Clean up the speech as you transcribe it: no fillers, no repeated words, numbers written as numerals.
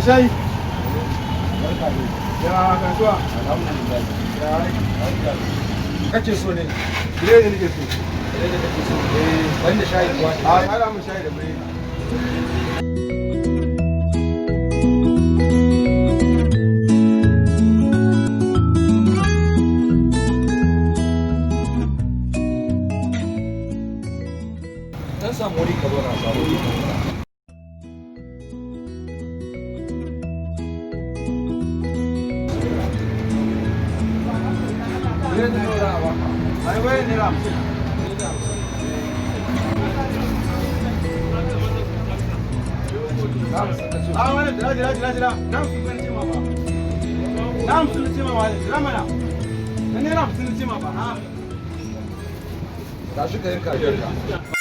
Shayi. Barka dai. Ya kasuwa? Alhamdulillah. Ya aiki? Kace so ne? Biredi nake so. Biredi kake so? Eh, banda shayi kuwa? A ƙara mun shayi da biredi. Dan samu wuri ka zauna, samu wuri ka zauna. Biredi nawa za a baka? Ai bai ₦50. Biredi 50. Na 50 ka ce? A wani, jira, jira, jira, jira. Na 50 na ce ma ba. Na 50 na ce ma ba, jira mana. Na ₦50 na ce ma ba. Ha. Tashi ka yanka abinka.